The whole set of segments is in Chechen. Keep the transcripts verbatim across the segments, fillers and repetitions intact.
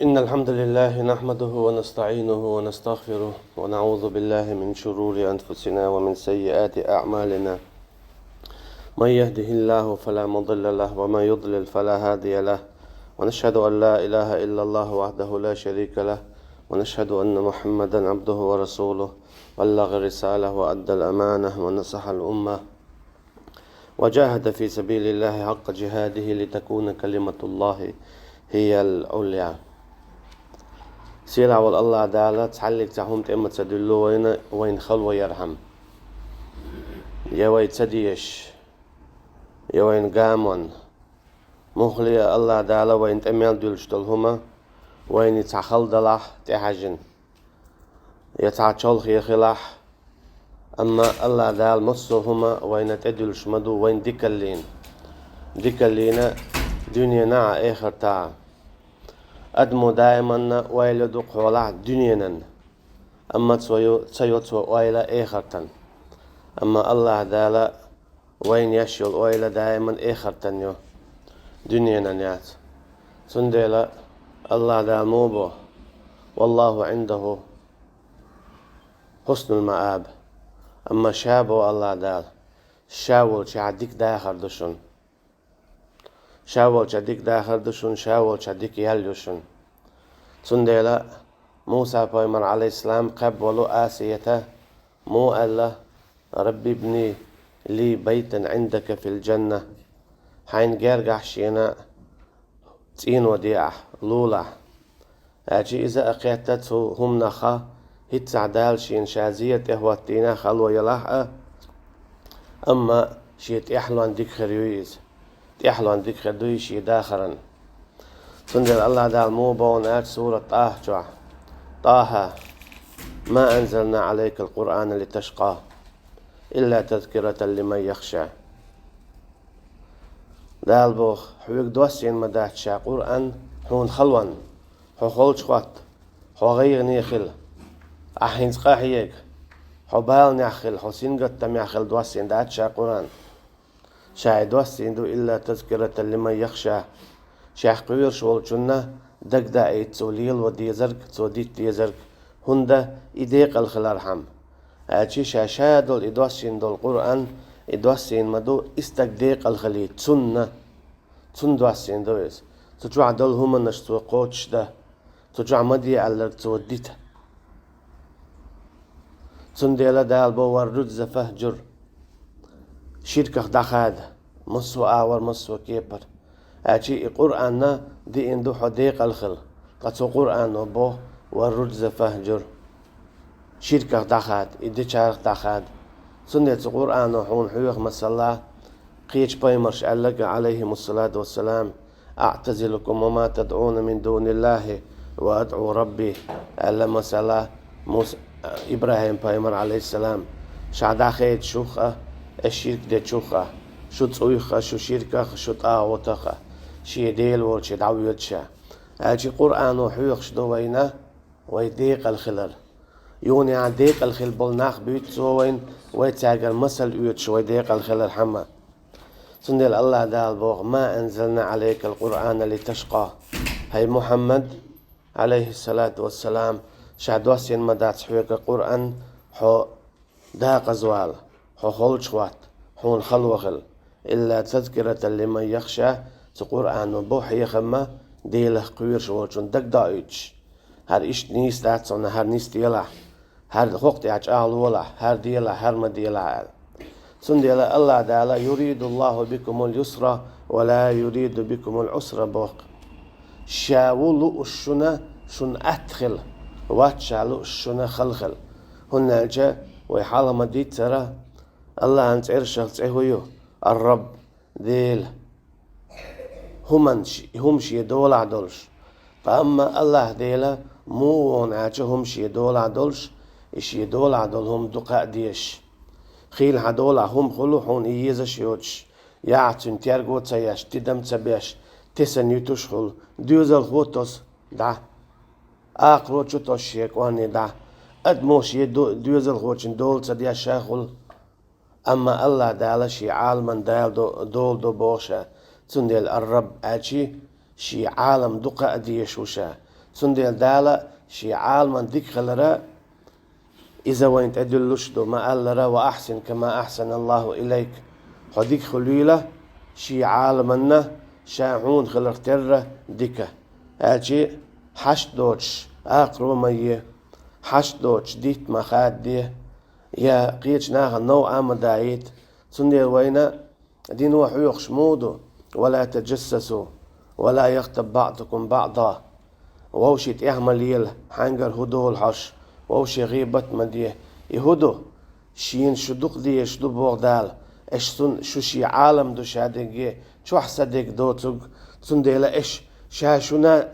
إن الحمد لله نحمده ونستعينه ونستغفره، ونعوذ بالله من شرور أنفسنا ومن سيئات أعمالنا. من يهده الله فلا مضل له، ومن يضلل فلا هادي له. ونشهد أن لا إله إلا الله وحده لا شريك له، ونشهد أن محمدا عبده ورسوله، بلغ الرسالة وأدى الأمانة ونصح الأمة، وجاهد في سبيل الله حق جهاده لتكون كلمة الله هي العليا. Сийлахь волу АллахӀ Дала цхьаллиг цхьа хӀума тӀе ма ца дуьллу вайна, вайна хало ярхьама. Я вай ца дезаш, я вайна гамонна. Муххале а АллахӀ Дала вайна тӀе мел дуьллуш долу хӀума, вайна цхьа хала далахь тӀехьажна, я цхьа чолхе хилахь, амма АллахӀ Дала массо а хӀума вайна тӀедуьллуш ма ду вайна дикаллина. Дикаллина дуьненахь а, эхартахь а. Адамо даиманна ойла ду кхолахь дуьненан, амма цо ю-, ца йо цо ойла эхартан. Амма АллахӀ Дала вайна еш йолу ойла даиман эхартан ю, дуьненан яц. Цундела АллахӀ Дала муха бо: «Валлаху Ӏиндаху хьуснул мааб». Амма ша бо АллахӀ Дала, ша волчохь дика дахар ду шуна. Ша волчохь дика дахар ду шуна, ша волчохь дика ял ю шуна. Цундела Муса-пайхамар, Ӏалайхиссалам, кхаьбна волу Асията муха аьлла: «Рабби ибни ли байтан Ӏиндака фил джанна». Хьайна гергахь шена цӀено де ахь, лулахь. Аьлча иза а кхетта цу хӀуманах, хӀинццехь Дала шена ша зен тӀехӀоттийна хало ялахь а, амма шен тӀаьхьалонна дика хир ю иза. ТӀаьхьалонна дика хир ду иза шен дахаран. Цундела АллахӀ Дала муха боху аьлча сурат ТӀахьа чохь: «ТӀахьа, ма анзална Ӏалайкал Къуръана литашкъа, илла тазкиратан лиман яхша». Дала боху: «Хьоьга доссийна ма дац ша Къуръан хьуна халонна, хьо холчу хӀотта, хьо гӀайгӀане хила, ахь хӀинца къахьега, хьо баланехь хила, хьо сингаттамехь хила доссийна дац ша Къуръан. Ша и доссийна ду илла тазкиратан лиман яхша, шех кхоьруш волчунна дагадаийта цо лело дезарг, цо дита дезарг, хӀунда и декъала хилархьама». Аьлча ша ша долу и доссийна долу Къуръан, и доссийна ма ду, и стаг декъала хилийта цунна. Цунна доссийна ду иза. Цу чохь долу хӀуманаш цо кхочушдан, цу чохь ма де аьлларг цо дита. Цундела Дала бо: «Варруджза фахджур». Ширках дӀахада, массо а агӀор, массо а кепара. Аьлча и Къуръанна диъна ду хьо декъала хила, ткъа цу Къуръано боху: «Варруджза фахджур». Ширках дӀахада, и дечарах дӀахада. Цундела цу Къуръано хьуна хьоьху, масала, кхечу пайхамарша аьлларг а, Ӏалайхимуссалату вассалам: «АӀтазилукум ва ма тадӀуна мин дуниллахи ва адӀу Рабби», аьлла, масала, Мус-, ИбрахӀим-пайхамар, Ӏалайхиссалам, ша дӀахеда шух а, аш ширк дечух а, шу цӀуйх а, шу ширках а, шу тӀагӀутах а, шен Дела волчу дӀавоьду ша. Аьлча Къуръано хьоьхуш ду вайна вай декъала хилар. Юха а декъала хила болу нах буьйцу цо вайна, вай цаьргара масал оьцуш вай декъала хилархьама. Цундела АллахӀ Дала боху: «Ма анзална Ӏалайкал Къуръана литашкъа». ХӀай Мухьаммад, Ӏалайхиссалату вассалам, ша доссийна ма дац хьоьга Къуръан, хьо декъаза вала, хьо холчу хӀотта, хьуна хало хила. «Илла тазкиратан лиман яхша», цу Къуръано бо хьехам а Делах кхоьруш волчунна дагадоуьйтуш. ХӀара иштта нийса дац хьуна, хӀара нисделахь, хӀара хӀокху тӀехь чӀагӀлолахь, хӀара делахь, хӀара ма делахь аьлла. Цундела АллахӀ Дала: «Юридуллаху бикумул юсра ва ла юриду бикумул Ӏусра», боху. Ша ву лууш шуна, шуна атта хила, вац ша лууш шуна хала хила. ХӀунда аьлча вай хьалха ма-дийццара, АллахӀан цӀерашах цӀе хӀун ю? Ар-Рабб, Дела. ХӀуманаш, хӀума шен долахь долуш. Ткъа амма АллахӀ Дела муха ву аьлча хӀума шен долахь долуш, и шен долахь долу хӀума дукха а дезаш. Хийла хьан долахь хӀума хуьлу хьуна и езаш йоцуш, я ахь цуьнан терго ца еш, тидам ца беш, тесна юьтуш хуьлу, доьзалхо тосу, дӀа. Акхарочо тосу шен кӀорни, дӀа. Адамо шен до-, доьзалхочун дола ца деш ша хуьлу. Амма АллахӀ Дала шен Ӏаламан Дала до-, дола до боху ша, цундела Ар-Рабб аьлчи, шен Ӏалам дукха а дезаш ву ша. Цундела Дала шен Ӏаламан дика хилар, иза вайна тӀедиллуш ду, ма аллара: «Ва ахьсин кама ахьсана Аллаху илайк». Хьо дика хуьлийла, шен Ӏаламанна, ша хьуна хиларх терра дика. Аьлча, хьашт доцуш, акхаро ма е, хьашт доцуш, дитт ма хадде, я кхечу нахана новкъа ма даийта. Цундела вайна дино хьоьхуш муха ду: «Ва ла таджассасу, ва ла яхтаб баъдукум баъда». Вовшийн тӀехь ма лела, хьаьнгара хӀун долу хьожуш, вовшийн гӀийбат ма де. И хӀун ду? Шена шу дукха дезаш ду, боху Дала. Аша цунна, шу шен Ӏалам ду ша дерриге, чохь са дерг доцург, цундела аша, ша шуна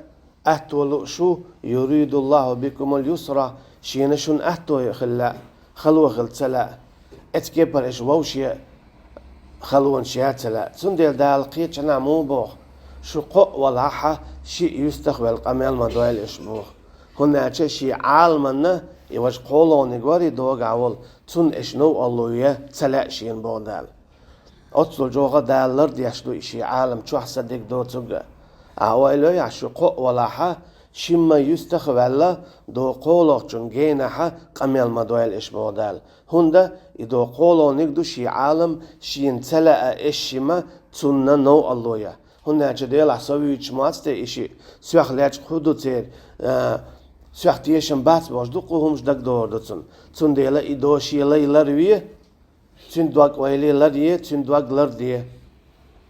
атто лууш ву, «Юридуллаху бикумул юсра», шена шуна атто хила лаьа, хало хила ца лаьа. Оцу кепара аша вовше халонаш ян ца лаьа. Цундела Дала кхечанхьа муха боху: «Шу кхоъ валахь, шиъ юьстах ваьлла къамел ма дойла аша», боху. ХӀунда аьлча шен Ӏаламанна, и важа кхоалгӀаниг вара и догахь волу, цунна аша новкъарло ян ца лаьа шена, боху Дала. Оццул чӀогӀа Дала лардеш ду и шен Ӏалам, чохь са дерг доцург а. Ахьа ойла йойхьа, шу кхоъ валахь, шимма юьстах а ваьлла, догӀу кхоалгӀачун генахь къамел ма дойла аша, боху Дала. ХӀунда и догӀу кхоалгӀаниг ду шен Ӏалам, шена ца лаьа аша шимма, цунна новкъарло ян. ХӀунда аьлча Делахь со вуьйцуш ма вац те и шиъ, соьх лечкъа хӀун ду церан, а, соьх тешам бац бохуш дуккха хӀумаш дагадогӀур ду цунна. Цундела и догӀу шен лай ларве, цуьнан дог ойла ларъе, цуьнан дог ларде.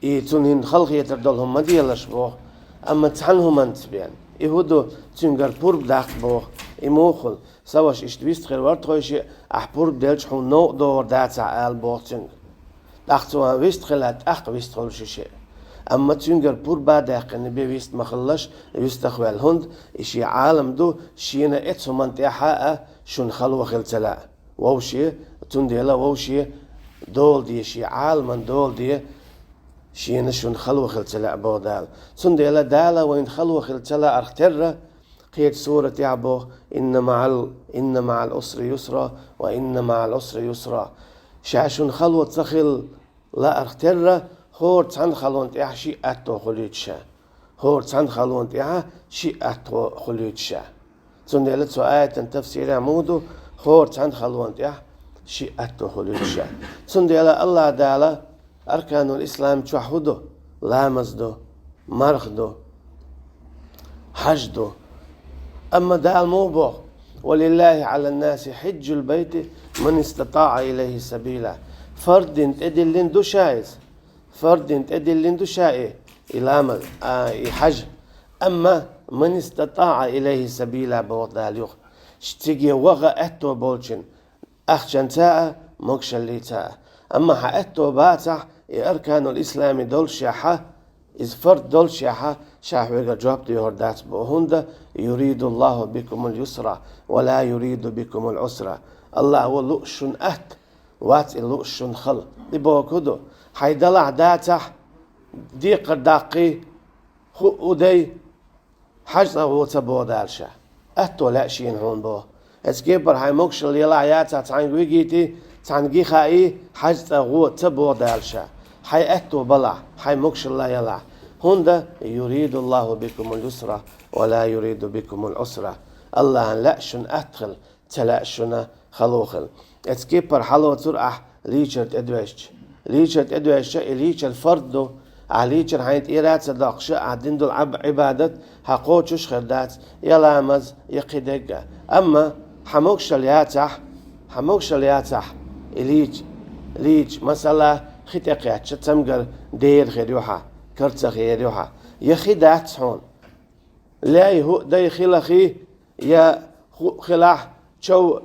И цунна хӀинца халахетар долу хӀума ма делаш боху, амма цхьана хӀуманца бен. И хӀун ду, цуьнгара пурба даккха боху. И муха хуьлу? Сан ваша, иштта вист хир вара тхойшиъ, ахь пурба делча хьуна новкъа догӀур дацахь ала боху цуьнга. ТӀаккха цо вист хила, тӀаккха вист хуьлу ши шиъ. Амма цуьнгара пурба а даьккхина бен вист ма хилалаш, юьстах ваьлла. ХӀунда и шен Ӏалам ду, шена оцу хӀуманна тӀехь а шуна хало хила ца лаьа. Вовше, цундела вовше дола де, шен Ӏаламан дола де, шена шуна хало хила ца лаьа, боху Дала. Цундела Дала вайна хало хила ца лаарх терра, кхечу суратехь боху: «Инна маъал, инна маъал усри юсра, ва инна маъал усри юсра». Ша шуна хало ца хила лаарх терра, хӀора цхьана халонна тӀехь шиъ атто хуьлуьйту ша. ХӀора цхьана халонна тӀехь шиъ атто хуьлуьйту ша. Цундела цу аятан тафсирехь муха ду, хӀора цхьана халонна тӀехь шиъ атто хуьлуьйту ша. Цундела Аллах Дала арканул ислам чохь хӀун ду? Ламаз ду, марха ду, хьаж ду. Амма Дала муха боху: «Ва лиллахи Ӏалан наси хьиджул байти ман истатаъа илайхи сабила». Фард дина тӀедиллина ду ша иза. Фард дина тӀедиллина ду ша и, и ламаз, а, и хьаж. Амма «ман истатаъа илайхи сабила» боху Дала юха. Ш-, циге ваха аьтто болчун, ахчанца а, могушаллица а. Амма хьан аьтто бацахь, и арканул ислами доллушехь, иза фард доллушехь, ша хьоьгара жоп доьхур дац боху. ХӀунда: «Юридуллаху бикумул юсра, ва ла юриду бикумул усра». Аллах ву лууш шуна атта, вац и лууш шуна хала. И бохург хӀун ду? Хьайн далахь дацахь, декхар даккхий, хӀуъу дай, хьаж цӀа гӀо ца боху Дала ша. Атто лаьа шена хьуна боху. Оцу кепара хьайн могушалла елахь, яцахь, цхьаьнга вигийтий, цхьаьнга хаий, хьаж цӀа гӀо ца боху Дала ша. Хьайн аьтто балахь, хьайн могушалла елахь. ХӀунда: «Юридуллаху бикумул юсра, ва ла юриду бикумул усра». Аллахьан лаьа шуна атта хила, ца лаьа шуна хало хила. Оцу кепара хьалоцур ахь лийчар тӀедоьжча. Лийчар тӀедоьжча, и лийчар фард ду. Ахь лийчар хьайна тӀера а ца доккхуша, ахь дина долу Ӏаб-, Ӏибадат хьан кхочуш а хир дац, я ламаз, я кхидерг а. Амма хьан могушалла яцахь, хьан могушалла яцахь, и лийча, лийча, масала, хи тӀекхаьчча, цамгар дера хир ю хьан, карцах ер ю хьан. Я хи дац хьуна, лай хӀуъу дай хилахь, я хӀуъу хилахь, чов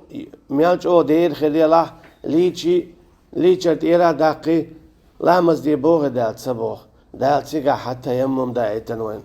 мел чӀогӀа дера хир елахь, лийчий, лийчар тӀера а даккхий, ламаз де бохий Дала? Ца боху. Дала цигахь хьан таяммум даийтина вайна.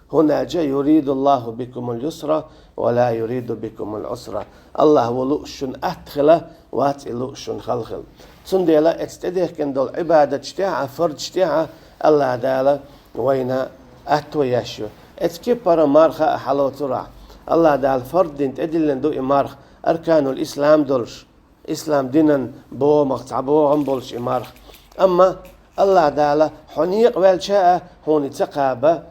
ХӀунда аьлча: «Юридуллаху бикумул юсра, ва ла юриду бикумул усра». Аллах ву лууш шуна атта хила, вац и лууш шуна хала хила. Цундела оцу тӀедехкина долу Ӏибадаташ тӀехь а, фардаш тӀехь а Аллах Дала вайна атто еш ю. Оцу кепара марха а хьалоцур ахь. Аллах Дала фард дина тӀедиллина ду и марха, арканул ислам долуш, ислам динан богӀамах цхьа богӀам болуш и марха. Амма Аллах Дала хьо некъа ваьлча а хьуна и ца кхаба,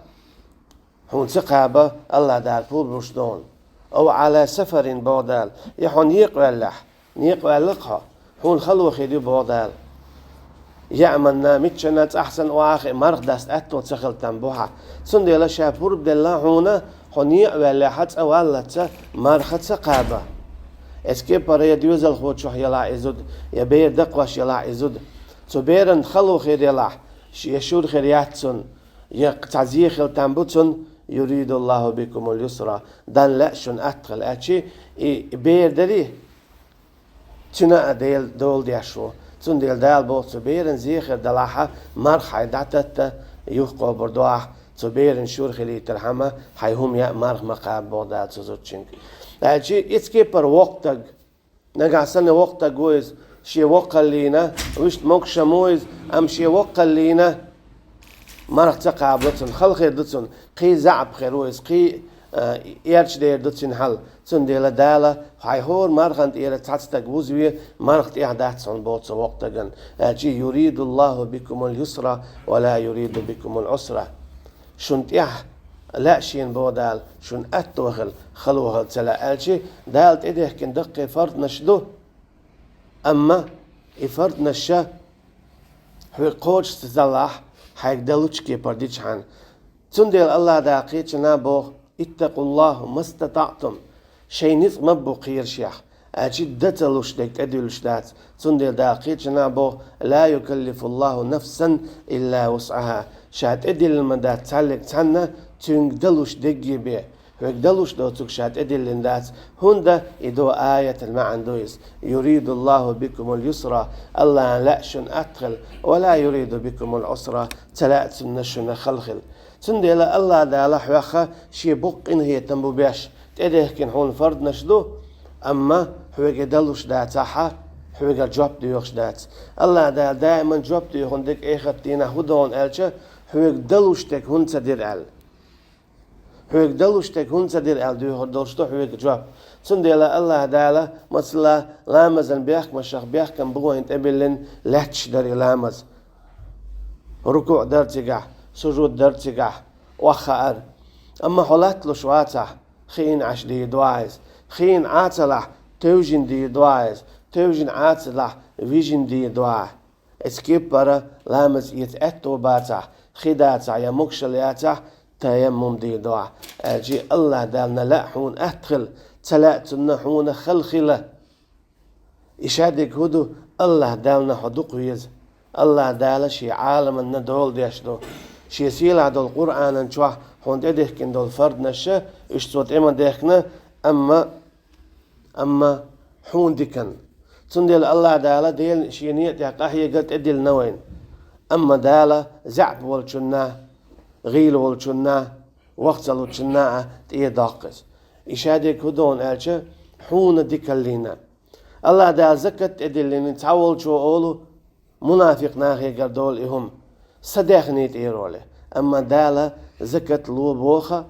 Хьуна ца кхаба, АллахӀ Дала пурба луш ду хьуна. أو على سفر, боху Дала, я хьо некъа ваьллехь, некъа ваьлла-кх хьо, хьуна хало хир ю, боху Дала. Яа мана, миччанна, цӀахь санна охьа а хиъна, марха даста аьтто ца хила там бу хьан. Цундела ша пурба делла хьуна, хьо некъа ваьллехь, цӀа валлалц марха ца кхаба. Эцу кепара я доьзалхочух елахь и зуда, я бер дакхош елахь и зуда. Цу беран хало хир елахь, ш-, я шура хир яц цунна, я цхьа зе хила там бу цунна, يريد الله بكم اليسر, Далла лаьа шуна атта хила, аьлча, и бер дарий, цуьнан а Дела дола деш ву. Цундела Дала боху, цу беран зе хир делахь, марха хьайн дӀататта, юхакхобур ду ахь, цу беран шура хилийтархьама, хьайн хӀума яа, марха ма кхаба, боху Дала цу зудчуьнга. Аьлча, эцу кепара воккха стаг, нагахь санна воккха стаг ву иза, шен воккхаллина, вуьшта могуш-м ву иза, амма шен воккхаллина марха ца кхабало цунна, хала хир ду цунна, кхин заьӀап хир ву иза, кхин, а, эрча дер ду цуьнан хьал. Цундела Дала, хьайн хӀора мархана тӀера цхьа стаг вузве, марха тӀехь дац хьуна, боху цу воккхачу стагана. Аьлча, يريد الله بكم اليسر ولا يريد بكم العسر. Шуна тӀехь лаьа шена, боху Дала, шуна атто хила, хало хила ца лаьа. Аьлча, Дала тӀедехкина даккхий фардаш ду, амма и фардаш хьоьга кхочуш ца далахь, хьайга далучу кепара дичахьана. Цундела АллахӀ Дала кхечанхьа боху: اتقوا الله ما استطعتم. Шайн ницкъ ма бу кхерашехь, аьлча дан ца луш дерг тӀедуьллуш дац. Цундела Дала кхечанхьа боху: لا يكلف الله نفسا إلا وسعها. Ша тӀедиллина ма дац цхьаьллиг цхьанна, цуьнга далуш дерриге бен. Хьоьга далуш доцург ша тӀедиллина дац, хӀунда и ду аятан маьӀна ду иза: يريد الله بكم اليسر, АллахӀана лаьа шуна атта хила, ولا يريد بكم العسر, ца лаьа цунна шуна хала хила. Цундела АллахӀ Дала хьоьхха шен букъ къинхетам бу беш, тӀедехкина хьуна фардаш ду, амма хьоьга далуш дацахьа, хьоьгара жоп доьхуш дац. АллахӀ Дала даиман жоп доьхун дерг эхартдийнахь хӀун ду хьуна аьлча, хьоьга далуш дерг хӀунда ца дира аьлла. Хьоьга далуш дерг хӀунда ца дира аьлла доьхур долуш ду хьоьга жоп. Цундела АллахӀ Дала, масала, ламазан бехкамашах бехкам бу вайна тӀебиллина, лаьтташ дара и ламаз. РукуӀ дара цигахь, сужуд дара цигахь, охьахаар. Амма хьо латталуш вацахь, хиъна Ӏаш дийр ду ахь иза. Хиъна Ӏа ца лахь, тевжина дийр ду ахь иза. Тевжина Ӏа ца лахь, вижина дийр ду ахь. Эцу кепара ламаз эца аьтто бацахь, хи дацахь я могушалла яцахь, таяммум дийр ду ахь. Аьлча АллахӀ Далла лаьа хьуна атта хила, ца лаьа цунна хьуна хала хила. И шадерг хӀун ду, АллахӀ Далла хьо дукха веза. АллахӀ Дала шен Ӏаламанна дола деш ду. Шен сийлахь долу Къуръанан чохь хьуна тӀедехкина долу фарднаша, уьш цо тӀе ма дехкина, амма амма хьуна диканна. Цундела АллахӀ Дала Делан шен некъа тӀехь къахьегар тӀедиллина вайна. Амма Дала заьӀап волчунна, гӀийла волчунна, вахца лучунна а тӀедоккху иза. И шадерг хӀун ду хьуна аьлча, хьуна дикаллина. АллахӀ Дала закат тӀедиллина, цхьаволчо олу, мунафикъ нахегара долу и хӀума, сан даьхни тӀера олий. Амма Дала закат ло боху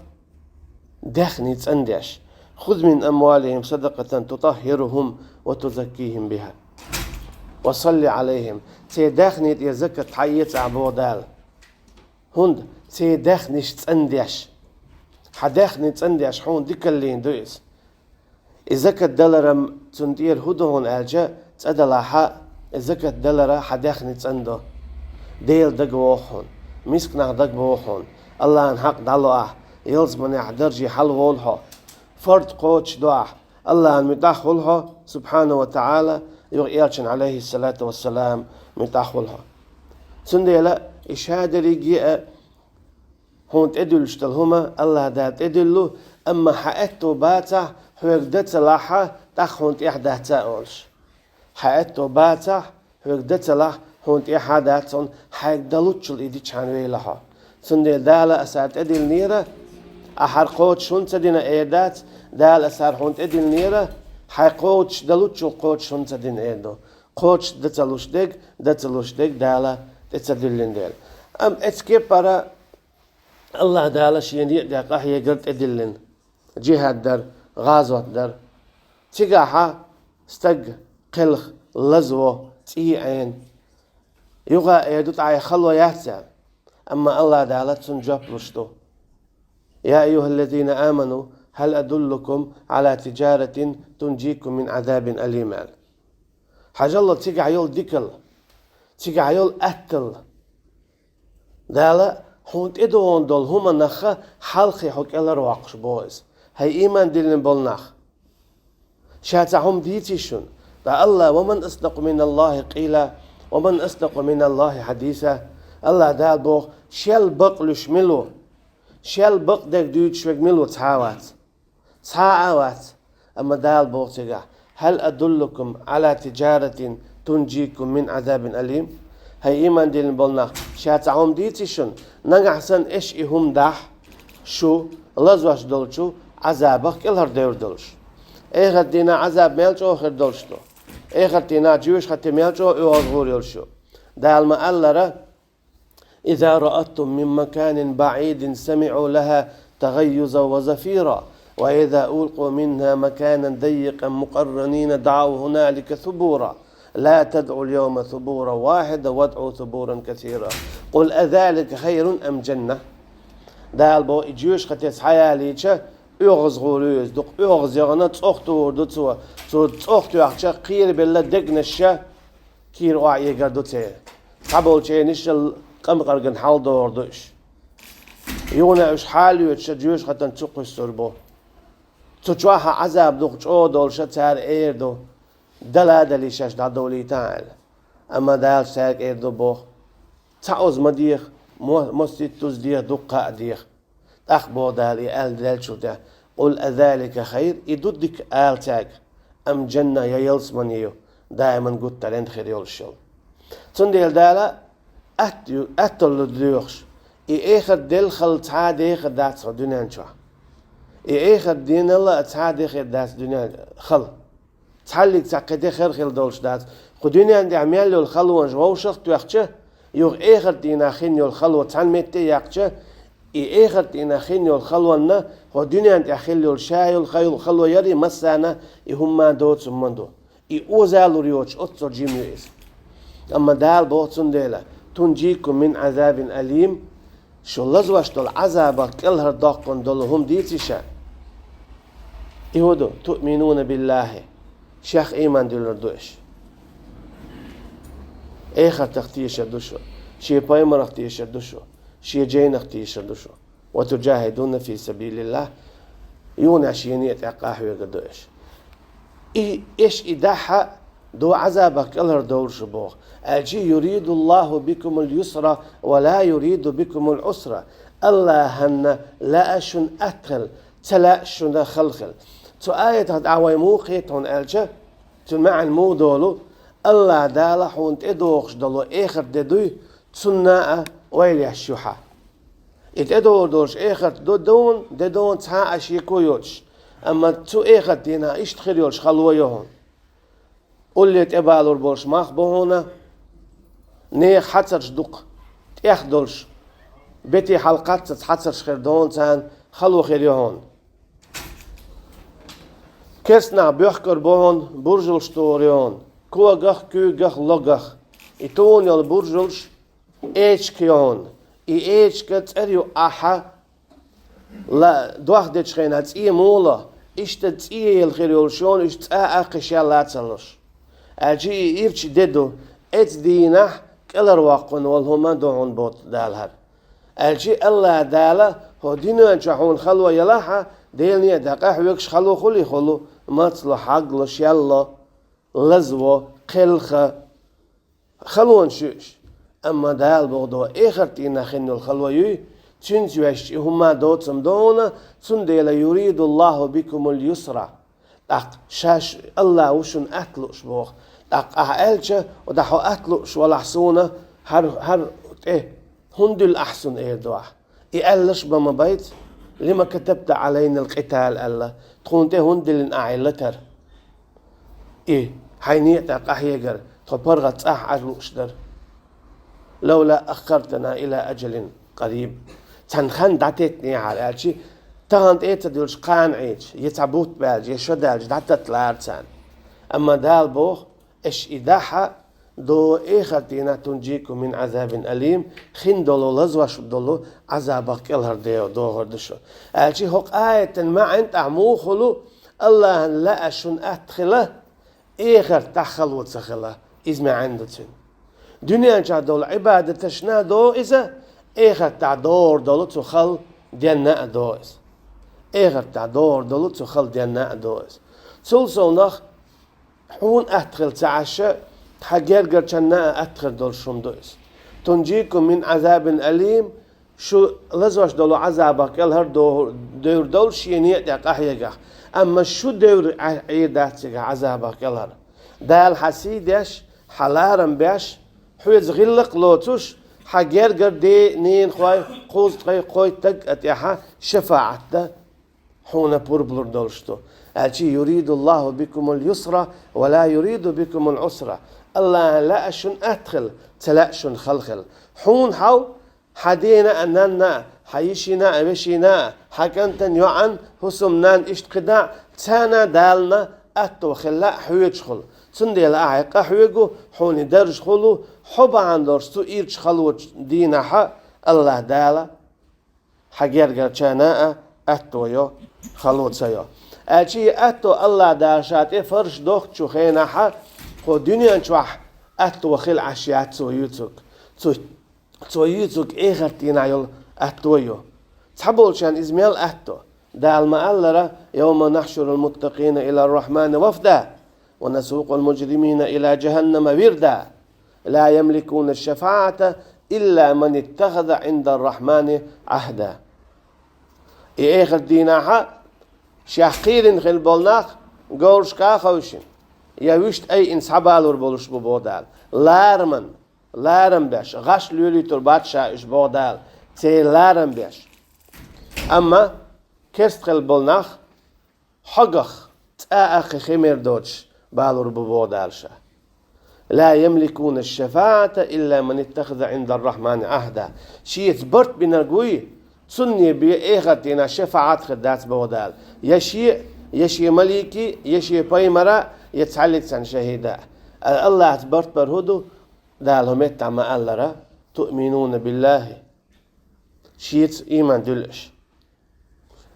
даьхни цӀандеш. خذ من أموالهم صدقة تطهرهم وتزكيهم بها وصل عليهم. Церан даьхни тӀера закат хьаэца ахь, боху Дала. ХӀунда церан даьхниш цӀандеш. Хьан даьхни цӀандеш хьуна дикаллина ду иза. И закат даларан цунна тӀера хӀун ду хьуна аьлча, цӀа далахьа, и закат далара хьан даьхни цӀандо. Дела дага воху хьуна, мисканах дага боху хьуна, АллахӀан хьакъ дӀало ахь, ялсаманехь дарже хьалаволу хьо. Фард кхочуш до ахь, АллахӀан муьтӀахь хуьлу хьо, субхьанаху ва таӀала, юха элчан, Ӏалайхиссалату вассалам, муьтӀахь хуьлу хьо. Цундела и шадерриге а хьуна тӀедуьллуш долу хӀума АллахӀ Дала тӀедуьллу, амма хьан аьтто бацахь, хьоьга дан ца лахьа, тӀаккха хьуна тӀехь дац а олуш. Хьан аьтто бацахь, хьоьга дан ца лахь, хьуна тӀехь а дац, хьуна хьайга далуччул и дичахьана вейла хьо. Цундела Дала асар тӀедиллинера, ахьар кхочуш хӀунда ца дина эр дац, Дала асар хьуна тӀедиллинера, хьайн кхочуш далуччул кхочуш хӀунда ца дина эр ду. Кхочуш дан ца луш дерг, дан ца луш дерг Дала тӀе ца дуьллина дела. Амма эцу кепара АллахӀ Дала шен некъа тӀехь къахьегар тӀедиллина. Джихад дар, гӀазот дар. Цигахьа стаг кхелха лазво, цӀий Ӏена. Юха а эр ду, тӀаккха хало яц аьлла. Амма АллахӀ Дала цунна жоп луш ду. يا أيها الذين آمنوا هل أدلكم على تجارة تنجيكم من عذاب أليم, аьлла. Хьажал, цигахь йолу дикалла, цигахь йолу атталла. Дала хьуна тӀедогӀун долу хӀуманах хьалхе хьо кӀелхьарвоккхуш боху иза. ХӀай ийман диллина болу нах! Ша цхьа хӀума дийций шуна? Ткъа Алла: «ومن أصدق من الله قيلا ومن أصدق من الله حديثا». Алла Дала боху: «Шел бакълуьйш мила ву? Шел бакъдерг дуьйцуш верг мила ву? Цхьа а вац. Цхьа а вац». Амма Дала боху цигахь: «هل أدلكم على تجارة تنجيكم من عذاب أليم». ХӀай ийман диллина болу нах, ша цхьа хӀума дийций шуна? Нагахь санна аша и хӀума дахь, шу лазош долчу Ӏазабах кӀелхьардевр долуш. Эхарт дийнахь Ӏазаб мел чӀогӀа хир долуш ду. Эхарт дийнахь жоьжахати мел чӀогӀа оьгӀазгӀур йолуш ю. Дала ма-аллара: «إذا رأتهم من مكان بعيد سمعوا لها تغيظا وزفيرا وإذا ألقوا منها مكانا ضيقا مقرنين دعوا هنالك ثبورا لا تدعوا اليوم ثبورا واحدا وادعوا ثبورا كثيرا قل أذلك خير أم جنة». Дала боху, и жоьжахати схьаялийча, оьгӀазгӀур ю иза, дукха оьгӀаз яхана, цӀохтур ду цо. Цо цӀохтоьхча, кхерабелла дегнаш а кийра охьаэгар ду церан. Цхьаболчу хенаш а къамкъарган хьалдогӀур ду уьш. Юха а уьш хьалайоьцуш а жоьжахатина чу кхуьссур бу. Цу чохь а Ӏазаб дукха чӀогӀа долуш а цара эр ду: «Дала а далий, шаьш дӀадовлийтахьа», – аьлла. Амма Дала цаьрга эр ду боху: «Цхьа оза ма деха, мо-, моститтуза деха, дуккха а деха». ТӀаккха боху Дала и аьлла деллачул тӀаьхьа: «قل أذلك خير», и ду дика ала цаьрга, «أم جنة», я ялсамани ю, даиман гуттаренна хир йолуш йолу. Цундела Дала атта ю-, атталла доьхуш, и эхарт делла хала цхьа а дехар дац хӀокху дуьнен чохь. И эхарт дийнал а цхьа а дехар дац дуьнен хала. Цхьаллиг цхьа кхин де хир хила долуш дац. Кху дуьнен тӀехь мел йолу халонаш вовшах а тоьхча, юха эхарт дийнахь хин йолу хало цхьана метте а яьккхича, и эхарт дийнахь хин йолу халонна хӀокху дуьнен тӀехь хила йолу ша йолу ха-, хало ярий массарна, и хӀумма а доцу хӀумма ду. И озалур йоцуш оццул жима ю иза. Амма Дала боху цундела: «تنجيكم من عذاب أليم». Шу лазош долу Ӏазабах кӀелхьардоккхун долу хӀума дийций ша? И хӀун ду? «تؤمنون بالله». Шех ийман дуьллур ду аша. Эхартах тешар ду шу. Шен пайхамарах тешар ду шу. Шен жайнах тешар ду шу. «وتجاهدون في سبيل الله». Юха а шена тӀе къахьоьгур ду аша. И, аша и дахь а, ду Ӏазабах кӀелхьардовлуш шу боху. Аьлча: «يريد الله بكم اليسر ولا يريد بكم العسر». Аллахьанна лаьа шуна атта хила, ца лаьа шуна хала хила. Цу аятах дӀа вай муха кхета хьуна аьлча, цуьнан маьӀна муха долу? Аллах Дала хьуна тӀедогӀуш долу эхарт де дуй, цунна а ойла еш ю хьан. И тӀедогӀур долуш эхарт ду дуна, де дуна цхьа а шеко йоцуш, амма цу эхарт дийнахь иштта хир йолуш хало ю хьуна. Улле тӀебалур болуш мах бу хьуна, нехан хьацарш дукха тӀех долуш, бете хьалакхаччалц хьацарш хир дуна царна, хало хир ю хьуна. Керстанах боьхкур бу хьуна, буржалш тухур ю хьуна, когах, куьйгах, логах. И тухун йолу буржалш эчка ю хьуна. И эчка цӀера ю ахьа, ла-, дох дечу хенахь цӀе муха ло, иштта цӀе яла хир йолуш ю хьуна, уьш цӀа а кхин шел а ца луш. Аьлча и ирча де ду, эцу дийнахь кӀелхьарвоккхун волу хӀума ду хьуна боху Дала хӀара. Аьлча Аллах Дала хӀокху дуьнен чохь хьуна хало ялахь а, Делан некъа тӀе къахьоьгуш хало хуьлий хуьлу, мацло, хьагло, шелло, лазво, кхелха, халонаш ю уьш. Амма Дала боху, эхарт дийнахь хин йолу хало юй, цуьнца ваьшча и хӀума доцам ду хьуна, цундела «يريد الله بكم اليسر». ТӀаккха шаьш Аллах ву шуна атта лууш боху. ТӀаккха ахьа аьлча, ода хьо атта лууш валахь суна, хӀара, хӀара тӀе хӀунда дуьллу ахьа суна эр ду ахьа? И аьлларш бан ма байца: «لم كتبت علينا القتال», – аьлла, тхуна тӀе хӀунда диллина ахьа и латар? И хьайн некъа тӀе къахьегар, тхо паргӀат цӀахь Ӏар лууш дара. «لولا أخرتنا إلى أجل قريب». Цхьана хан дӀатеттинехьара аьлча, тахана тӀе а ца дуьллуш кхана Ӏийча, я цхьа бутт баьлча, я шо даьлча, дӀататталара царна. Амма Дала боху, аша и дахь а, До эхарт дийнахь тунжикум мин Ӏазабин алим, хин долу, лазош долу Ӏазабах кӀелхьардо догӀур ду шу. Аьлчи хӀокху аятан маьӀна тӀехь муха хуьлу, Аллахьан лаа шуна атта хила, эхарт тӀехь хало ца хила, иза маьӀна ду цуьнан. Дуьнен чохь долу Ӏибадаташна до иза, эхартахь догӀур долу цу хала денна а до иза. Эхартахь догӀур долу цу хала денна а до иза. Цул совнах хьуна атта хила ца Ӏаш, хьан гергарчарна а атта хир долуш хӀума ду иза. Тунжикум мин Ӏазабин алим, шу лазош долу Ӏазабах кӀелхьардо-, довр долу шен некъа тӀе къахьегахь, амма шу девр Ӏе-, Ӏийр дац цигахь Ӏазабах кӀелхьара. Дала хьан сий деш, хьан ларам беш, хьоьца гӀиллакх а лоцуш, хьан гергара де-, ненахой, кхузткъе кхойтта стаг а тӀехь шафаӀат дан хьуна пурба лур долуш ду. Аьлчи: «Юриду Аллаху бикумул юсра, ва ла юриду бикумул Ӏусра». Аллахьан лаа шуна атта хила, ца лаа шуна хала хила. Хьуна хьал, хьан дена а, нанна а, хьан йишина а, вешина а, хьан кӀантан йоӀан, хӀусамнан, иштта кхидӀа а, царна Дална атто хила лаьа хьоьцуш хула. Цундела ахьа къахьоьгу, хьуна даржа хуьлу, хьо бахьана долуш цу ирчу халочу дийнахьа Аллахь Дала хьан гергарчарна а атто йо, хало ца йо. Аьлчи и атто Аллахь Дала ша тӀе фарз дохучу хенахьа, хьо дуьнен чохь атто хила Ӏаш яц цо юьйцург. Цо, цо юьйцург эхарт дийнахь йолу атто ю. Цхьаболчарна иза мел атто. Дала ма-аллара: «Йовма нахьшурул муттакъина илар-рахьмани вафда, ва насукъул мужримина ила жаханнама вирда». «Ла ямликуна шафаата илла ман иттахаза Ӏиндара-ррахьмани Ӏахда». И эхарт дийнахьа шех кхийрина хила болу нах говрашка а ховшина, я вуьшта айина схьабалур болуш бу, боху Дала. Лараман, ларам беш, гӀаш лоьлуьйтур бац ша уьш, боху Дала, церан ларам беш. Амма керста хила болу нах хьогах цкъа а кхин хи мер доцуш балур бу, боху Дала ша. «Ла ямликуна шафаата илла ман иттахаза Ӏиндара-ррахьмани Ӏахда». Шеца барт бинарг вуй, цунна бен эхарт дийнахь шафаӀат хир дац, боху Дала. Я шен, я шен малике, я шен пайхамара, я цхьаллицан шахӀида. Аллахьца барт бар хӀун ду? Дала хӀу меттахь ма-аллара: «Туъминуна биллахи». Шеца ийман дуьллуш.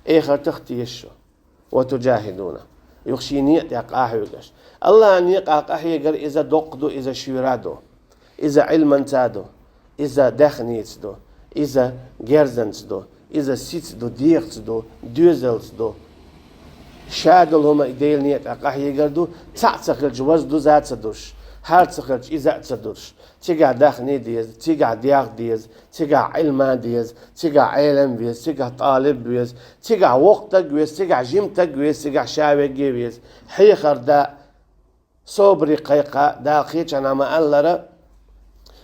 Эхартах теша шу. «Ва тужахидуна». Юха шен некъа тӀе къахьоьгуш. Аллахьан некъа къахьегар иза доккха ду, иза шуьйра ду. Иза Ӏилманца ду. Иза даьхница ду. Иза герзанца ду. Иза сица ду, дегӀаца ду, доьзалца ду. Ша долу хӀума и Делан некъа тӀе къахьегар ду, цхьаъ ца хилча ваза дуза ца душ, хӀара ца хилча иза а ца душ. Цигахь даьхни деза, цигахь дегӀ деза, цигахь Ӏилма деза, цигахь Ӏелам веза, цигахь талиб веза, цигахь воккха стаг веза, цигахь жима стаг веза, цигахь ша верг веза. Хьехар дан, собаре кхайкха, Дала кхечанхьа ма-аллара: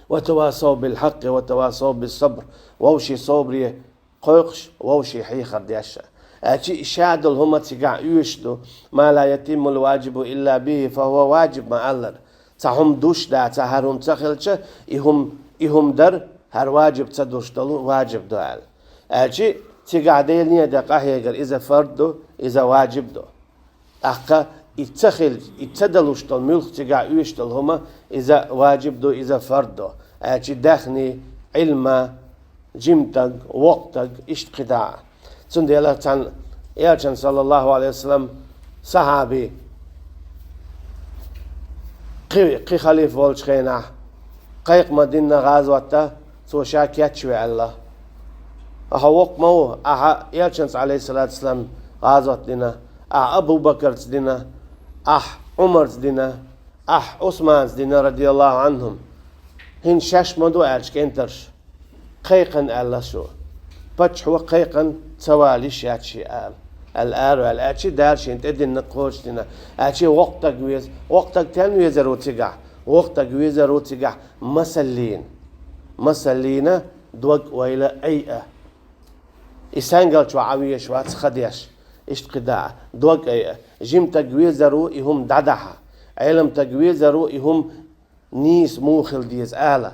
«Ва тавасав бил хьакъкъи, ва тавасав бис сабр». Вовшийн собаре кхойкхуш, вовшийн хьехар деш а. Аьлчи и ша долу хӀума цигахь оьшуш ду: «Ма ла ятиммул ваджибу илла бихи, фа хӀува ваджиб», ма-аллара. Цхьа хӀума душ дац, цхьа хӀара хӀума ца хилча, и хӀума, и хӀума дар, хӀара ваджиб ца душ долу ваджиб ду аьлла. Аьлчи цигахь Делан некъа тӀе къахьегар иза фард ду, иза ваджиб ду. ТӀаккха и ца хилча, и ца далуш долу муьлхха цигахь оьшуш долу хӀума, иза ваджиб ду, иза фард ду. Аьлчи даьхни, Ӏилма, жима стаг, воккха стаг, иштта кхидӀа а. Цундела цхьана Элчан, саллаллаху Ӏалайхи ва саллам, сахьаби кхи, кхин халифа волчу хенахь кхайкха ма динна гӀазот дан, цо ша кечве аьлла. Ахьа воккха ма ву, ахьа Элчанца, Ӏалайхиссалату вассалам, гӀазот дина, ахьа Абу Бакарца дина, ахьа Ӏумарца дина, ахьа Ӏусманца дина, радияллаху Ӏанхум. ХӀинца шаьш ма ду аьлча кӀентарш. Кхайкхина аьлла шу. Паччахьо кхайкхина ца валийша яц шен ала. Аьлла араваьлла. Аьлчи Дала шена тӀединна кхочушдина. Аьлчи воккха стаг веза. Воккха стаг стенна везар ву цигахь? Воккха стаг везар ву цигахь масаллина. Масаллина дог ойла айа. И саьнгалчохь Ӏан везаш вац ха деш. Иштта кхидӀа а. Дог айа. Жима стаг везар ву и хӀума дӀадахьа. Ӏелам стаг везар ву и хӀума нийса муха хила деза ала.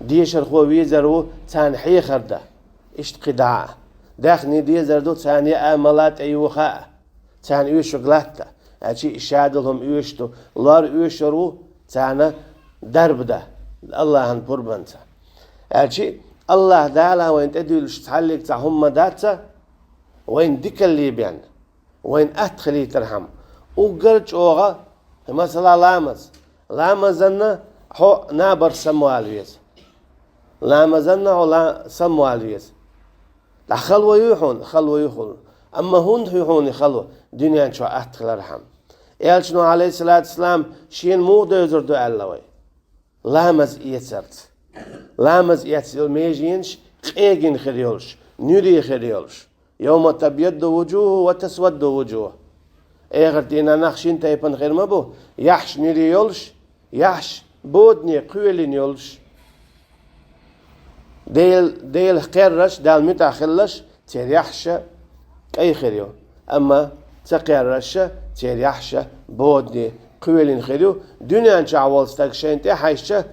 Дешархо везар ву царна хьехар дан. Иштта кхидӀа а. Даьхни дезар ду царна яа мала тӀеюха а. Царна оьшург латта. Аьлчи и ша долу хӀума оьшуш ду. Лор оьшур ву царна дарба да, Аллахьан пурбанца. Аьлчи, Аллахь Дала вайн тӀедуьллуш цхьаллиг цхьа хӀумма дац, вайн дикалли бен, вайн атта хилийтархьама. Уггар чӀогӀа, масала, ламаз. Ламазанна хьо набар самвала веза. Ламазанна хьо ла-, самвала веза. ДӀа халва ю хьуна, халва ю хьуна. Амма хӀунда хьу хьуна халва, дуьнен чу атта хилархьама? Элчано, Ӏалайхиссалату вассалам, шена муха девзар ду аьлла вай? Ламаз эцарца. Ламаз эцна йолу меженаш къегина хир йолуш, нуьре хир йолуш. «Йовма табъядду вуджухӀун ва тасвадду вуджухӀ». Эхарт дийнахь нах шина тайпана хир ма бу, яхьаш нуьре йолуш, яхьаш бодане кхоьлина йолуш. Дел-, Делах кхерарш, Далла муьтӀахь хилларш, церан яхьаш кӀай хир ю. Амма ца кхерарш, церан яхьаш бодане кхоьлина хир ю. Дуьнен чохь волу стаг шайна тӀехьаьжча,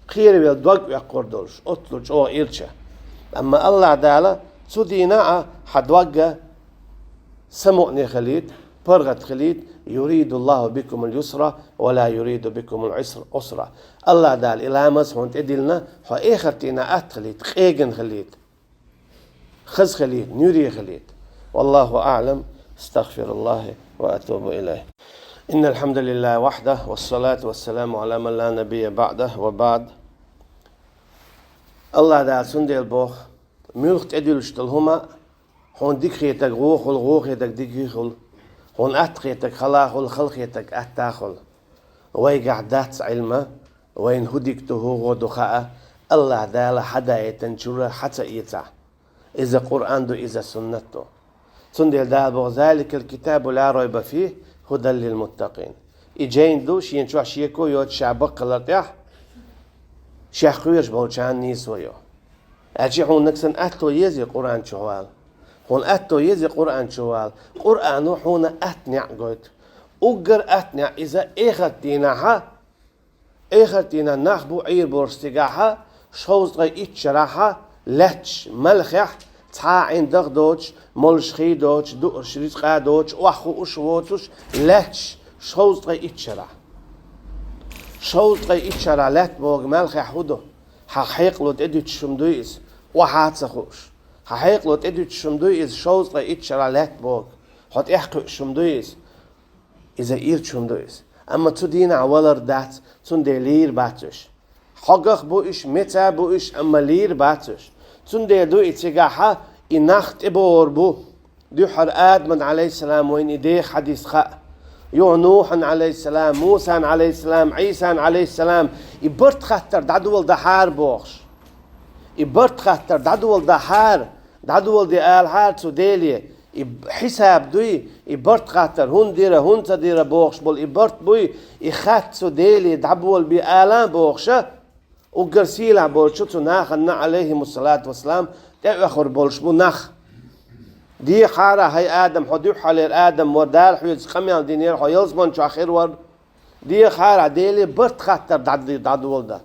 кхеравелла дог оьккхур долуш, оццул чӀогӀа ирча. Амма Аллахь Дала цу дийнахь а хьан дог самукъане хилийта, паргӀат хилийта: «Юриду Аллаху бикумул юсра, ва ла юриду бикумул Ӏусра». Аллахь Дала и ламаз хьуна тӀедиллина, хьо эхарт дийнахь атта хилийта, къегина хилийта, хаза хилийта, нуьре хилийта. Валлаху аӀлам. Астагфируллахи ва атубу илайхи. Иннал хьамдалиллахи вахьдаху, вассалату вассаламу Ӏала ман ла набийя баӀдаху, ва баӀд. Аллахь Дала цундела боху, муьлхха тӀедуьллуш долу хӀума, хьуна дика хетарг вон хуьлу, вон хетарг дика хуьлу, хьуна атта хетарг хала хуьлу, хала хетарг атта хуьлу. Вайгахь дац Ӏилма, вайна хӀун дика ду, хӀун вон ду хаа, Аллахь Дала хьадаийтинчуьра хьа ца эцахь. Иза Къуръан ду, иза суннат ду. Цундела Дала боху: «Заликал китабу ла райба фихи, хӀудан лил муттакъин». И жайна ду, шена чохь шеко йоцуш, ша баккхалар тӀехь, шех кхоьруш болчарна нийсо йо. Аьлчи хьуна нагахь санна атто еза Къуръан чу вала. Хьуна атто еза Къуръан чу вала. Къуръано хьуна атта неӀ гойту. Уггар атта неӀ иза эхарт дийнахьа, эхарт дийнахь нах бу Ӏийр болуш цигахьа, шовзткъе итт шарахьа, лаьтташ малхехь, цхьа а ӀиндагӀ доцуш, молуш хий доцуш, дуурш рицкъа доцуш, охьахууш воцуш, лаьтташ шовзткъе итт шарахь. Шовзткъе итт шарахь лаьтта богу малхехь хӀун ду? Хьан хьекъало тӀедуьтуш хӀума дуй иза, охьа а ца хууш? Хьан хьекъало тӀедуьтуш хӀума дуй иза, шовзткъе итт шарахь лаьтта богу? Хьо тӀехкхуьуш хӀума дуй иза? Иза ирча хӀума ду иза. Амма цу дийнахь валар дац, цундела лийр бац уьш. Хьогах бу уьш, меца бу уьш, амма лийр бац уьш. Цундела ду и цигахьа, и нах тӀебогӀур бу. Дуьххьара Адаман, Ӏалайхиссалам, вайна и деха хьадис хаьа. Юха Нухьан, Ӏалайхиссалам, Мусан, Ӏалайхиссалам, Ӏийсан, Ӏалайхиссалам, и барт хаттар дӀадоладахьара бохуш. И барт хаттар дӀадоладахьара, дӀадоладе алахьара цу Деле, и хьисаб дуй, и барт хаттар хӀунда дира, хӀунда ца дира бохуш болу и барт буй, и хатта цу Деле дӀаболабе ала бохуша, уггар сийлахь болчу цу нахана, Ӏалайхимуссалату вассалам, тӀеоьхур болуш бу нах. Дехьара, хӀай Адам, хьо дуьххьалера Адам вара, Дала хьоьца къамел динера, хьо ялсаман чохь хир вара. Дехьара, Деле барт хаттар дӀад-, дӀадоладан.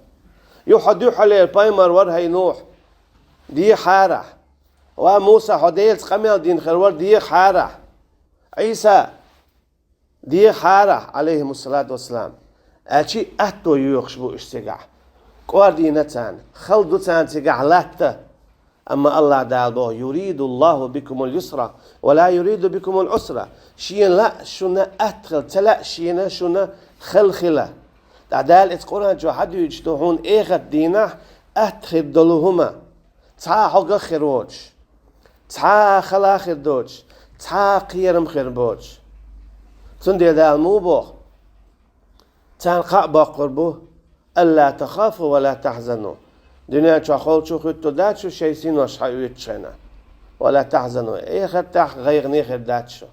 Ю хьо дуьххьалера пайхамар вара, хӀай Нухь. Дехьара. Ва Муса, хьо Делаца къамел дина хир вара, дехьара. Ӏийса, дехьара, Ӏалайхимуссалату вассалам. Аьлчи атто йоьхуш бу уьш цигахь. КӀордийна царна, хала ду царна цигахь латта. Амма Аллахь Дала боху: «Юриду Аллаху бикумул юсра, ва ла юриду бикумул Ӏусра». Шена лаьа шуна атта хила, ца лаьа шена шуна хала хила. ТӀаккха Дала эцу Къуръан чохь хьадуьйцуш ду хьуна эхарт дийнахь атта хир долу хӀума. Цхьа а хьогах хир воцуш, цхьа а хала хир доцуш, цхьа а кхерам хир боцуш. Цундела Дала муха боху? Царна кхаъ боккхур бу: «Алла тахафу ва ла тахзану». Дуьнен чохь холчу хӀуьттур дац шу шайн синош хьаоьцучу хенахь. «Ва ла тахзану». Эхартахь гӀайгӀане хир дац шу.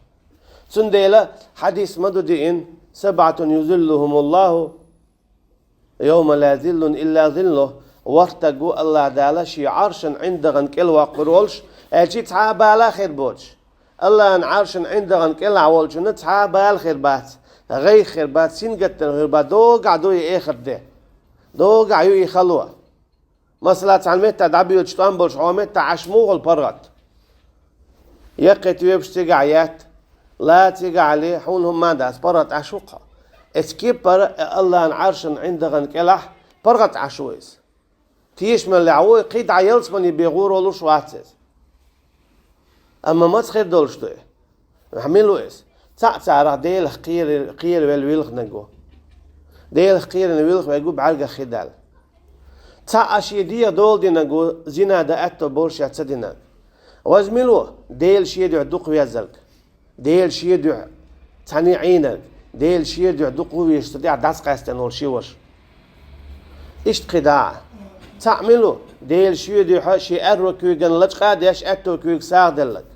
Цундела хьадис ма ду диъна: «Сабъатун юзиллухумуллаху йовма ла зиллун илла зиллух». ВорхӀ стаг ву Аллахь Дала шен Ӏаршан ӀиндагӀан кӀел воккхур волуш, аьлчи цхьа а бала хир боцуш. Аллахьан Ӏаршан ӀиндагӀан кӀелахь волчунна цхьа а бала хир бац, гӀайгӀа хир бац, сингаттам хир бац, догахь ду и эхарт де. Догахь ю и хало. Масала, цхьана меттехь дӀабоьдуш тӀом болуш хьо меттехь Ӏаш муха хуьлу паргӀат? Яккхий тоьпаш цигахь етта, ла цигахь ле, хьуна хӀумма а дац, паргӀат Ӏаш ву-кх хьо. Эцу кепара Аллахьан Ӏаршан ӀиндагӀан кӀелахь паргӀат Ӏаш ву иза. Тешамаллехь ву и, кхин дӀа ялсамане бе гӀур волуш вац иза. Амма маца хир долуш ду и? Мила ву иза? Цхьаъ царах Делах кхера-, кхеравелла вилхинарг ву. Делах кхерина вилхина верг ву бӀаьргах хи даьлла. Цхьаъ шен дегӀа дола динарг ву, зина дан аьтто болуш а ца динарг. Ваза мила ву? Дела шен дуьхьа дукха везарг. Дела шен дуьхьа цхьаьна Ӏийнарг, Дела шен дуьхьа дукха ву везаш, цу тӀехь дӀасакъаьстина волу ши ваша. Иштта кхин дӀа а. Цхьаъ мила ву? Дела шен дуьхьа шен аьрру куьйгана лачкъа а деш, аьтту куьйга сагӀа делларг.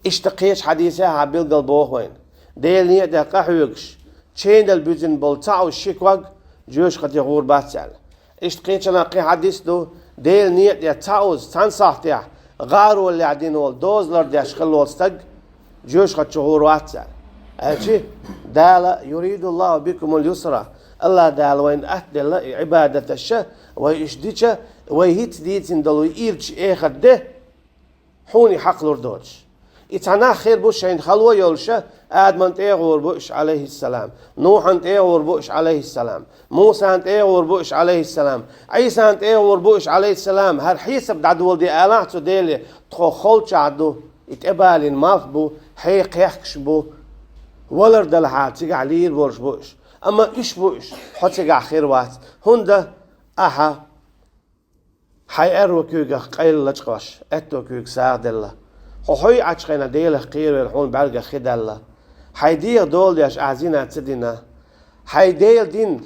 Иштта кхечу хьадисехь а билггал боху вайна: Делан некъа тӀе къахьоьгуш, ченал буьзина болу цхьаъ ши ког жоьжахате гӀур бац аьлла. Иштта кхечанхьа кхин хьадис ду: Делан некъа тӀе цхьаъ цхьана сахьтехь гӀаролехь дина волу доза лардеш хилла волу стаг жоьжахати чу гӀур вац аьлла. Аьлчи, Дала: «Юридуллаху бикумул юсра», АллахӀ Дала вайна атта делла и Ӏибадаташ, вай уьш дича, вай хӀинца дийцина долу и ирча эхарт де, хьуна и хьакъ лур доцуш. И цхьа нах хир бу шайна хало йолуша, Адаман тӀе а гӀур бу уьш, Ӏалайхиссалам, Нухьан тӀе а гӀур бу уьш, Ӏалайхиссалам, Мусан тӀе а гӀур бу уьш, Ӏалайхиссалам, Ӏийсан тӀе а гӀур бу уьш, Ӏалайхиссалам, хӀара хьесап дӀадоладе алахь цу Деле, тхо холчахь ду, и тӀебалийна малх бу, хьекхехкаш бу, валар далахьара цигахь лийр болуш бу уьш. Амма уьш бу уьш, хьо цигахь хир вац, хӀунда ахьа хьайн аьрру куьйгах къайла лачкъош, аьтту куьйга сагӀа делла. Хьо хьой Ӏачу хенахь Делах кхеравелла хьуна бӀаьргах хи даьлла. Хьайн дегӀа дола деш ахьа зина ца дина. Хьайн Делан дин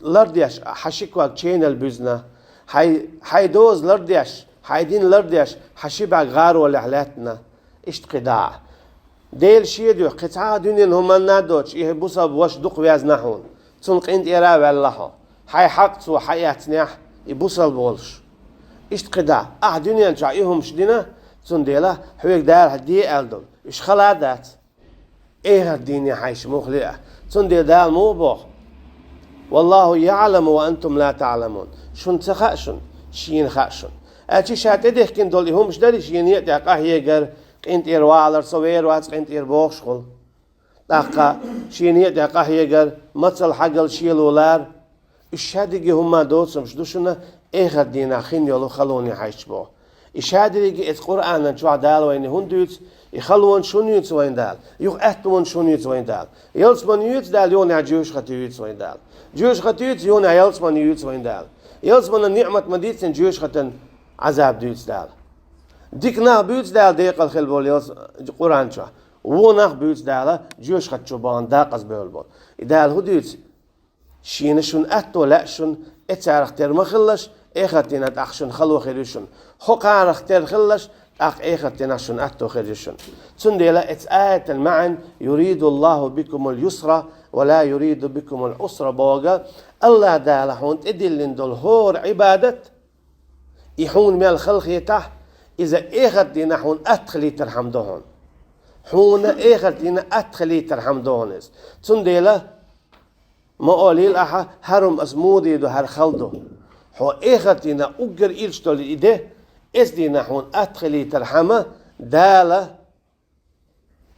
лардеш хьан ши ког ченал буьзна. Хьайн, хьайн доза лардеш, хьайн дин лардеш хьан ши бӀаьрг гӀаролехь лаьттина. Иштта кхин дӀа а. Делан шен дуьхьа кхин цхьа а дуьненан хӀуманна а доцуш, и бусалба ваша дукха везна хьуна. Цунна къинтӀера а ваьлла хьо. Хьайн хьакъ цо хьаэцнехь, и бусалба волуш. Иштта кхин дӀа а. Ахьа дуьнен чохь и хӀумаш дина, цундела хьоьга Дала де аьлла долу уьш хала а дац. Эхарт дийне хьайша муха лиъа. Цундела Дала муха боху: «Валлаху яъламу ва антум ла таъламун». Шуна ца хаьа шуна, шена хаьа шуна. Аьлча ша тӀедехкина долу и хӀумаш дарий, шен некъа тӀехь къахьегар, къинтӀера валар, со вер вац къинтӀера бохуш хуьлу. ТӀаккха шен некъа тӀехь къахьегар, мацалла хьагал шело лар. Уьш шадерриге хӀумма доцурш ду шуна, эхарт дийнахь хин йолу халоне хьаьжча боху. И шадерриге эца Къуръанан чохь Дала вайна хӀунда дуьйцу, и халонаш хӀунда юьйцу вайна Дала, юха аьттонаш хӀунда юьйцу вайна Дала. Ялсамани юьйцу Дала, юханехь жоьжахати юьйцу вайна Дала. Жоьжахати юьйцу, юханехь ялсамани юьйцу вайна Дала. Ялсаманан ниъмат ма дийцина, жоьжахатан Ӏазаб дуьйцу Дала. Дика нах буьйцу Дала декъала хила болу ялс-, Къуръан чохь. Вон нах буьйцу Дала жоьжахати чу бахана декъаза бевлла болу. И Дала хӀун дуьйцу? Шена шуна аьтто лаьа шуна, эцарах тера ма хилалаш, эхарт дийнахь тӀаккха шуна хало хир ю шуна. ХӀокхарах тера хилалаш, тӀаккха эхарт дийнахь шуна аьтто хир ю шуна. Цундела эца аятан маьӀна: «Юридуллаху бикумул юсра ва ла юриду бикумул Ӏусра», боху, АллахӀ Дала хьуна тӀедиллина долу хӀора Ӏибадат, и хьуна мел хала хетахь, иза эхарт дийнахь хьуна атта хилийтархьама до хьуна. Хьуна эхарт дийнахь атта хилийтархьама до хьуна иза. Цундела ма олийла ахьа: «ХӀара хӀума аса муха дийр ду, хӀара хала ду». Хьо эхарт дийнахь уггар ирча долу и де, эцу дийнахь хьуна атта хилийтархьама Дала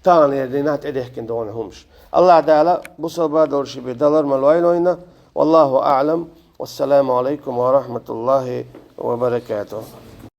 таханлера дийнахь тӀедехкина долу хӀумаш. АллахӀ Дала бусалба долуш бен далар ма лойла вайна. Валлаху аълам. Вассаламу алайкум ва рахматуллахи ва баракатух.